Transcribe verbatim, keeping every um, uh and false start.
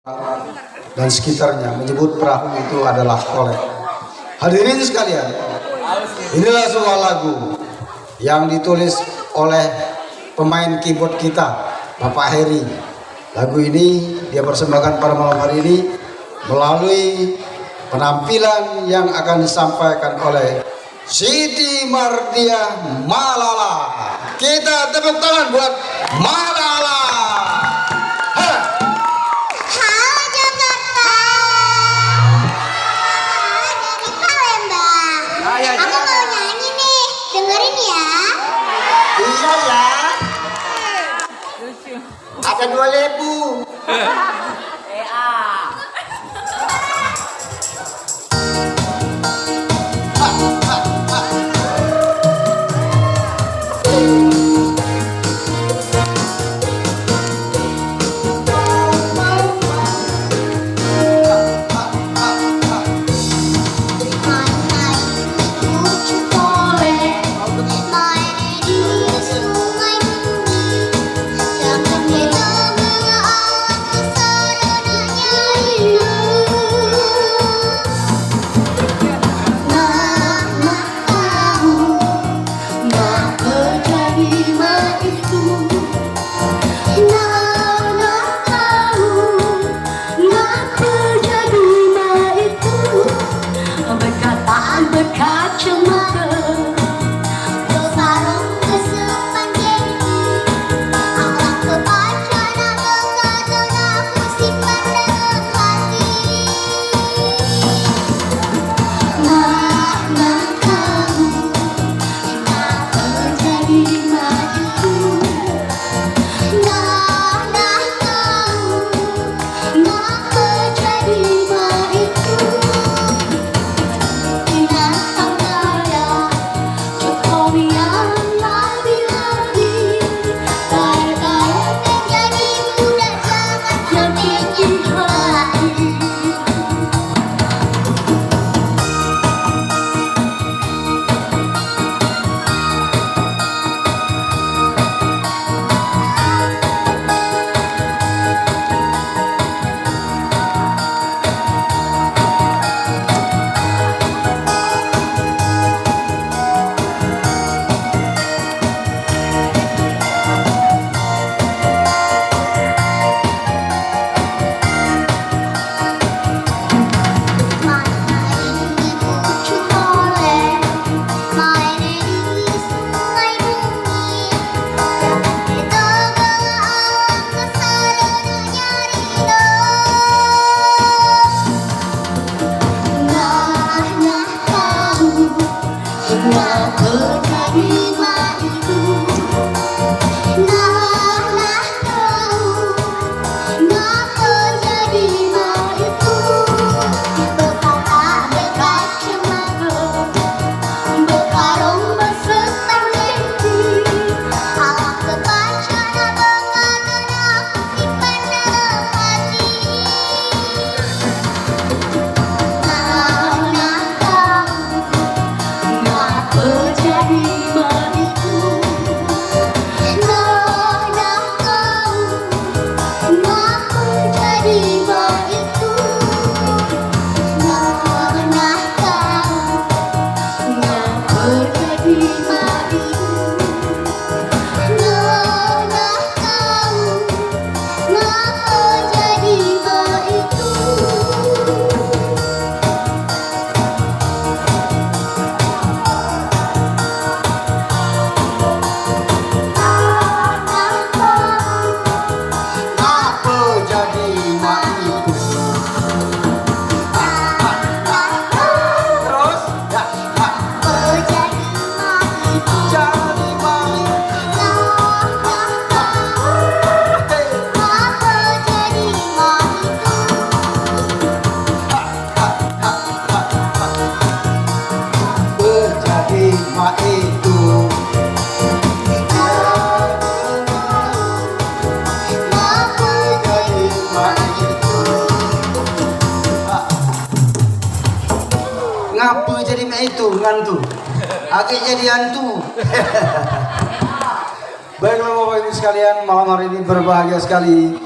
dan sekitarnya menyebut perahu itu adalah kolek. Hadirin sekalian, inilah sebuah lagu yang ditulis oleh pemain keyboard kita, Bapak Heri. Lagu ini dia persembahkan pada malam hari ini melalui penampilan yang akan disampaikan oleh Siti Mardiah Malala. Kita tepuk tangan buat Malala. Ha. Halo Jakarta. Dari Palembang. Aku mau nyanyi nih. Dengerin ya. Iya ya. Ada dua ribu. Ngape jadi mak itu? Bekataan bekacamata, besarung besepanjang, akhlak kepancana bekatona aku simpan dalam hati. Mak, mak kamu, ngape jadi mak itu? Nah, nah, tahu. Ngape jadi mak itu? Binatang gaya, Jokowi yang lagi-lagi. Baik-baik menjadi budak, jangan sampai jadi hati. Nah, nah, tahu. Ngape jadi mak itu? Nah, nah, tahu. Ngape jadi mak itu? Bekatak bekacamata, bekarung besetang genti. Alah kepancana bekatona aku simpan dalam hati. Nah, nah, tahu. Ngape jadi mak itu? Nah, nah, tahu. Ngape jadi mak itu? Nah, nah, tahu. Ngape jadi mak itu? Nah, nah, tahu. Ngape jadi mak itu? Ngape jadi mak itu? Terus, ya, jadi mak itu. Jadi mak itu. Hei. Ngape jadi mak itu? Jadi mak itu. Ngape jadi mak itu, ngantu? Agak jadi hantu. Baiklah Bapak Ibu sekalian, malam hari ini berbahagia sekali.